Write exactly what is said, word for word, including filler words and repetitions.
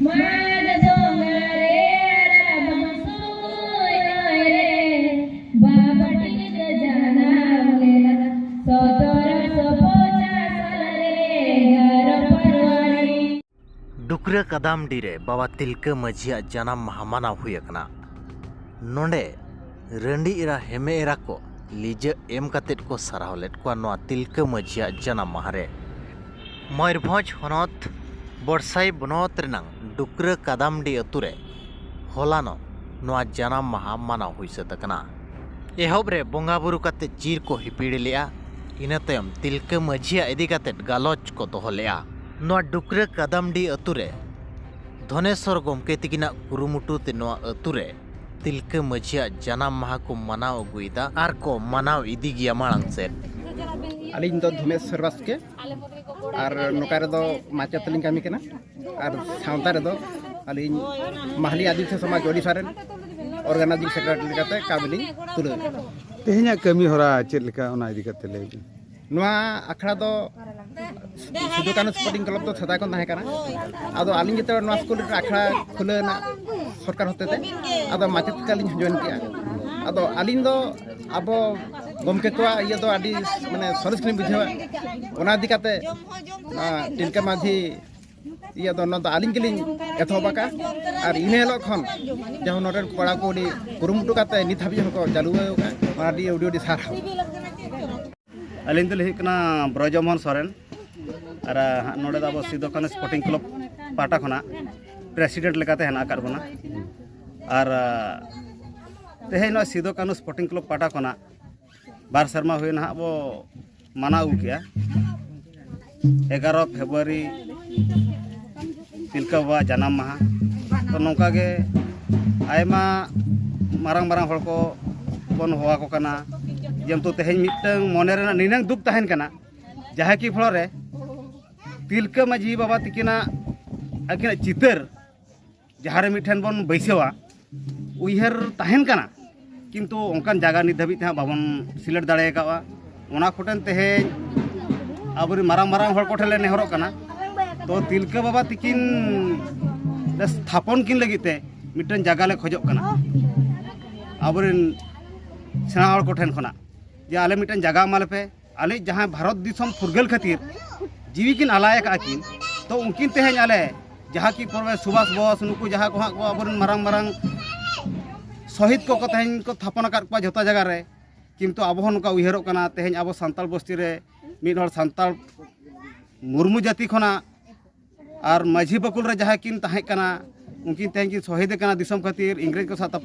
ᱢᱟᱜᱽ ᱵᱚᱸᱜᱟ ᱨᱮ ᱨᱟᱵᱟᱝ ᱥᱚᱢᱚᱭ ᱨᱮ ᱵᱟᱵᱟ ᱴᱤᱞᱠᱟᱹ ᱡᱟᱱᱟᱢ ᱞᱮᱱᱟ᱾ ᱥᱚᱛᱚᱨᱚᱥᱚ ᱯᱚᱪᱟᱥ ᱥᱟᱞ ᱨᱮ ᱮᱜᱟᱨᱚ ᱯᱷᱮᱵᱽᱨᱩᱣᱟᱨᱤ᱾ ᱰᱩᱠᱨᱟᱹ ᱠᱟᱫᱟᱢᱰᱤ ᱨᱮ ᱵᱟᱵᱟ ᱛᱤᱞᱠᱟᱹ ᱢᱟᱹᱡᱷᱤᱭᱟᱜ ᱡᱟᱱᱟᱢ ᱢᱟᱦᱟ ᱢᱟᱱᱟᱣ ᱦᱩᱭ ᱟᱠᱟᱱᱟ᱾ ᱱᱚᱰᱮ ᱨᱟᱺᱰᱤ ᱮᱨᱟ ᱦᱮᱢᱮ ᱮᱨᱟ ᱠᱚ ᱞᱤᱡᱟᱹ ᱮᱢ ᱠᱟᱛᱮᱫ ᱠᱚ ᱥᱟᱨᱦᱟᱣ ᱞᱮᱫ ᱠᱚᱣᱟ ᱱᱚᱣᱟ ᱛᱤᱞᱠᱟᱹ ᱢᱟᱹᱡᱷᱤᱭᱟᱜ ᱡᱟᱱᱟᱢ ᱢᱟᱦᱟ ᱨᱮ᱾ ᱢᱚᱭᱩᱨᱵᱷᱚᱸᱡᱽ ᱦᱚᱱᱚᱛ ᱵᱚᱲᱥᱟᱭ ᱵᱚᱱᱚᱛ ᱨᱮᱱᱟᱝ ᱰᱩᱠᱨᱟᱹ ᱠᱟᱫᱟᱢᱰᱤ ᱟᱹᱛᱩ ᱨᱮ ᱦᱚᱞᱟᱱᱚᱜ ᱱᱚᱣᱟ ᱡᱟᱱᱟᱢ ᱢᱟᱦᱟ ᱢᱟᱱᱟᱣ ᱦᱩᱭ ᱥᱟᱹᱛ ᱟᱠᱟᱱᱟ᱾ ᱮᱦᱚᱵ ᱨᱮ ᱵᱚᱸᱜᱟ ᱵᱩᱨᱩ ᱠᱟᱛᱮ ᱪᱤᱨ ᱠᱚ ᱦᱤᱯᱤᱲ ᱞᱮᱫᱼᱟ᱾ ᱤᱱᱟᱹ ᱛᱟᱭᱚᱢ ᱛᱤᱞᱠᱟᱹ ᱢᱟᱹᱡᱷᱤᱭᱟᱜ ᱤᱫᱤ ᱠᱟᱛᱮ ᱜᱟᱞᱚᱪ ᱠᱚ ᱫᱚᱦᱚ ᱞᱮᱫᱼᱟ᱾ ᱱᱚᱣᱟ ᱰᱩᱠᱨᱟᱹ ᱠᱟᱫᱟᱢᱰᱤ ᱟᱹᱛᱩ ᱨᱮ ᱫᱷᱚᱱᱮᱥᱣᱚᱨ ᱜᱚᱢᱠᱮ ᱛᱤᱠᱤᱱᱟᱜ ᱠᱩᱨᱩᱢᱩᱴᱩ ᱛᱮ ᱱᱚᱣᱟ ᱟᱹᱛᱩ ᱨᱮ ᱛᱤᱞᱠᱟᱹ ᱢᱟᱹᱡᱷᱤᱭᱟᱜ ᱡᱟᱱᱟᱢ ᱢᱟᱦᱟ ᱠᱚ ᱢᱟᱱᱟᱣ ᱟᱹᱜᱩᱭᱮᱫᱟ ᱟᱨ ᱠᱚ ᱢᱟᱱᱟᱣ ᱤᱫᱤ ᱜᱮᱭᱟ ᱢᱟᱲᱟᱝ ᱥᱮᱫ᱾ ᱟᱹᱞᱤᱧ ᱫᱚ ᱫᱷᱚᱱᱮᱥᱣᱚᱨ ᱵᱟᱥᱠᱮ, ᱟᱨ ᱱᱚᱝᱠᱟ ᱨᱮᱫᱚ ᱢᱟᱪᱮᱛ ᱞᱤᱧ ᱠᱟᱹᱢᱤ ᱠᱟᱱᱟ, ᱟᱨ ᱥᱟᱶᱛᱟ ᱨᱮᱫᱚ ᱟᱹᱞᱤᱧ ᱢᱟᱦᱞᱤ ᱟᱹᱫᱤᱵᱟᱹᱥᱤ ᱥᱚᱢᱟᱡᱽ ᱳᱰᱤᱥᱟ ᱨᱮᱱ ᱚᱨᱜᱟᱱᱟᱭᱡᱤᱝ ᱥᱮᱠᱨᱮᱴᱟᱨᱤ ᱞᱮᱠᱟᱛᱮ ᱠᱟᱹᱢᱤ ᱞᱤᱧ ᱛᱩᱞᱟᱹᱣ ᱮᱫᱟ᱾ ᱛᱮᱦᱮᱧᱟᱜ ᱠᱟᱹᱢᱤ ᱦᱚᱨᱟ ᱪᱮᱫ ᱞᱮᱠᱟ, ᱚᱱᱟ ᱤᱫᱤ ᱠᱟᱛᱮ ᱞᱟᱹᱭ ᱵᱤᱱ᱾ ᱱᱚᱣᱟ ᱟᱠᱷᱲᱟ ᱫᱚ ᱥᱤᱫᱩ ᱠᱟᱹᱱᱦᱩ ᱥᱯᱳᱨᱴᱤᱝ ᱠᱞᱟᱵᱽ ᱫᱚ ᱥᱮᱫᱟᱭ ᱠᱷᱚᱱ ᱛᱟᱦᱮᱸ ᱠᱟᱱᱟ᱾ ᱟᱫᱚ ᱟᱹᱞᱤᱧ ᱡᱮᱛᱮ ᱱᱚᱣᱟ ᱥᱠᱩᱞ ᱨᱮ ᱟᱠᱷᱲᱟ ᱠᱷᱩᱞᱟᱹᱣ ᱮᱱᱟ ᱥᱚᱨᱠᱟᱨ ᱦᱚᱛᱮᱛᱮ, ᱟᱫᱚ ᱢᱟᱪᱮᱛ ᱞᱮᱠᱟᱞᱤᱧ ᱡᱚᱭᱮᱱ ᱠᱮᱜᱼᱟ᱾ ᱟᱫᱚ ᱟᱹᱞᱤᱧ ᱫᱚ ᱟᱵᱚ ᱜᱚᱢᱠᱮ ᱠᱚᱣᱟᱜ ᱤᱭᱟᱹ ᱫᱚ ᱟᱹᱰᱤ ᱢᱟᱱᱮ ᱥᱚᱨᱮᱥ ᱜᱮᱞᱤᱧ ᱵᱩᱡᱷᱟᱹᱣᱟ᱾ ᱚᱱᱟ ᱤᱫᱤ ᱠᱟᱛᱮ ᱱᱚᱣᱟ ᱛᱤᱞᱠᱟᱹ ᱢᱟᱹᱡᱷᱤ ᱤᱭᱟᱹ ᱫᱚ, ᱱᱚᱣᱟ ᱫᱚ ᱟᱹᱞᱤᱧ ᱜᱮᱞᱤᱧ ᱮᱛᱚᱦᱚᱵ ᱟᱠᱟᱫᱼᱟ᱾ ᱟᱨ ᱤᱱᱟᱹ ᱦᱤᱞᱳᱜ ᱠᱷᱚᱱ ᱡᱟᱦᱟᱸ ᱱᱚᱰᱮᱱ ᱠᱚᱲᱟ ᱠᱚ ᱟᱹᱰᱤ ᱠᱩᱨᱩᱢᱩᱴᱩ ᱠᱟᱛᱮ ᱱᱤᱛ ᱦᱟᱹᱵᱤᱡ ᱦᱚᱸᱠᱚ ᱪᱟᱹᱞᱩ ᱟᱠᱟᱫᱼᱟ, ᱚᱱᱟ ᱟᱹᱰᱤ, ᱟᱹᱰᱤ, ᱟᱹᱰᱤ ᱥᱟᱨᱦᱟᱣ᱾ ᱟᱹᱞᱤᱧ ᱫᱚᱞᱤᱧ ᱦᱩᱭᱩᱜ ᱠᱟᱱᱟ ᱵᱨᱚᱡᱚᱢᱳᱦᱚᱱ ᱥᱚᱨᱮᱱ, ᱟᱨ ᱦᱟᱸᱜ ᱱᱚᱰᱮ ᱫᱚ ᱟᱵᱚ ᱥᱤᱫᱩ ᱠᱟᱹᱱᱦᱩ ᱥᱯᱳᱨᱴᱤᱝ ᱠᱞᱟᱵᱽ ᱯᱟᱦᱴᱟ ᱠᱷᱚᱱᱟᱜ ᱯᱨᱮᱥᱤᱰᱮᱱᱴ ᱞᱮᱠᱟᱛᱮ ᱦᱮᱱᱟᱜ ᱟᱠᱟᱫ ᱵᱚᱱᱟ᱾ ᱟᱨ ᱛᱮᱦᱮᱧ ᱱᱚᱣᱟ ᱥᱤᱫᱩ ᱠᱟᱹᱱᱦᱩ ᱥᱯᱳᱨᱴᱤᱝ ᱠᱞᱟᱵᱽ ᱯᱟᱦᱴᱟ ᱠᱷᱚᱱᱟᱜ ᱵᱟᱨ ᱥᱮᱨᱢᱟ ᱦᱩᱭᱱᱟ ᱦᱟᱸᱜ ᱵᱚ ᱢᱟᱱᱟᱣ ᱟᱹᱜᱩ ᱠᱮᱜᱼᱟ᱾ ᱮᱜᱟᱨᱚ ᱯᱷᱮᱵᱽᱨᱩᱣᱟᱨᱤ ᱛᱤᱞᱠᱟᱹ ᱵᱟᱵᱟ ᱡᱟᱱᱟᱢ ᱢᱟᱦᱟ᱾ ᱛᱚ, ᱱᱚᱝᱠᱟ ᱜᱮ ᱟᱭᱢᱟ ᱢᱟᱨᱟᱝ ᱢᱟᱨᱟᱝ ᱦᱚᱲ ᱠᱚ ᱵᱚᱱ ᱦᱚᱦᱚ ᱟᱠᱚ ᱠᱟᱱᱟ᱾ ᱡᱮᱦᱮᱛᱩ ᱛᱮᱦᱮᱧ ᱢᱤᱫᱴᱟᱝ ᱢᱚᱱᱮ ᱨᱮᱱᱟᱜ ᱱᱤᱱᱟᱹᱝ ᱫᱩᱠ ᱛᱟᱦᱮᱱ ᱠᱟᱱᱟ, ᱡᱟᱦᱟᱸ ᱠᱤ ᱯᱷᱚᱞᱚ ᱨᱮ ᱛᱤᱞᱠᱟᱹ ᱢᱟᱹᱡᱷᱤ ᱵᱟᱵᱟ ᱛᱤᱠᱤᱱᱟᱜ, ᱟᱹᱠᱤᱱᱟᱜ ᱪᱤᱛᱟᱹᱨ ᱡᱟᱦᱟᱸ ᱨᱮ ᱢᱤᱫᱴᱷᱮᱱ ᱵᱚᱱ ᱵᱟᱹᱭᱥᱟᱹᱣᱟ, ᱩᱭᱦᱟᱹᱨ ᱛᱟᱦᱮᱱ ᱠᱟᱱᱟ, ᱠᱤᱱᱛᱩ ᱚᱱᱠᱟᱱ ᱡᱟᱭᱜᱟ ᱱᱤᱛ ᱫᱷᱟᱹᱵᱤᱡ ᱛᱮ ᱦᱟᱸᱜ ᱵᱟᱵᱚᱱ ᱥᱤᱞᱮᱠᱴ ᱫᱟᱲᱮ ᱟᱠᱟᱫᱼᱟ᱾ ᱚᱱᱟ ᱠᱚᱴᱷᱮᱱ ᱛᱮᱦᱮᱧ ᱟᱵᱚᱨᱮᱱ ᱢᱟᱨᱟᱝ ᱢᱟᱨᱟᱝ ᱦᱚᱲ ᱠᱚᱴᱷᱮᱱ ᱞᱮ ᱱᱮᱦᱚᱨᱚᱜ ᱠᱟᱱᱟ, ᱛᱚ ᱛᱤᱞᱠᱟᱹ ᱵᱟᱵᱟ ᱛᱤᱠᱤᱱ ᱞᱮ ᱛᱷᱟᱯᱚᱱ ᱠᱤᱱ ᱞᱟᱹᱜᱤᱫ ᱛᱮ ᱢᱤᱫᱴᱮᱱ ᱡᱟᱭᱜᱟ ᱞᱮ ᱠᱷᱚᱡᱚᱜ ᱠᱟᱱᱟ ᱟᱵᱚᱨᱮᱱ ᱥᱮᱬᱟ ᱦᱚᱲ ᱠᱚᱴᱷᱮᱱ ᱠᱷᱚᱱᱟᱜ, ᱡᱮ ᱟᱞᱮ ᱢᱤᱫᱴᱮᱱ ᱡᱟᱭᱜᱟ ᱮᱢᱟ ᱞᱮᱯᱮ᱾ ᱟᱞᱮ ᱡᱟᱦᱟᱸᱭ ᱵᱷᱟᱨᱚᱛ ᱫᱤᱥᱚᱢ ᱯᱷᱩᱨᱜᱟᱹᱞ ᱠᱷᱟᱹᱛᱤᱨ ᱡᱤᱣᱤ ᱠᱤᱱ ᱟᱞᱟᱭ ᱟᱠᱟᱫᱼᱟ ᱠᱤᱱ, ᱛᱚ ᱩᱱᱠᱤᱱ ᱛᱮᱦᱮᱧ ᱟᱞᱮ ᱡᱟᱦᱟᱸ ᱠᱤ ᱯᱚᱨᱵᱮ ᱥᱩᱵᱷᱟᱥ ᱵᱳᱥ, ᱱᱩᱠᱩ ᱡᱟᱦᱟᱸ ᱠᱚ ᱦᱟᱸᱜ ᱠᱚ ᱟᱵᱚᱨᱮᱱ ᱢᱟᱨᱟᱝ ᱢᱟᱨᱟᱝ ᱥᱚᱦᱤᱫ ᱠᱚᱠᱚ ᱛᱮᱦᱮᱧ ᱠᱚ ᱛᱷᱟᱯᱚᱱ ᱟᱠᱟᱫ ᱠᱚᱣᱟ ᱡᱷᱚᱛᱚ ᱡᱟᱭᱜᱟ ᱨᱮ, ᱠᱤᱱᱛᱩ ᱟᱵᱚ ᱦᱚᱸ ᱱᱚᱝᱠᱟ ᱩᱭᱦᱟᱹᱨᱚᱜ ᱠᱟᱱᱟ, ᱛᱮᱦᱮᱧ ᱟᱵᱚ ᱥᱟᱱᱛᱟᱲ ᱵᱚᱥᱛᱤ ᱨᱮ ᱢᱤᱫ ᱦᱚᱲ ᱥᱟᱱᱛᱟᱲ ᱢᱩᱨᱢᱩ ᱡᱟᱹᱛᱤ ᱠᱷᱚᱱᱟᱜ ᱟᱨ ᱢᱟᱹᱡᱷᱤ ᱵᱟᱠᱩᱞ ᱨᱮ ᱡᱟᱦᱟᱸᱭ ᱠᱤᱱ ᱛᱟᱦᱮᱸ ᱠᱟᱱᱟ, ᱩᱱᱠᱤᱱ ᱛᱮᱦᱮᱧ ᱠᱤᱱ ᱥᱚᱦᱤᱫ ᱟᱠᱟᱱᱟ ᱫᱤᱥᱚᱢ ᱠᱷᱟᱹᱛᱤᱨ, ᱤᱝᱨᱮᱡᱽ ᱠᱚ ᱥᱟᱶ ᱛᱟᱯᱟᱢ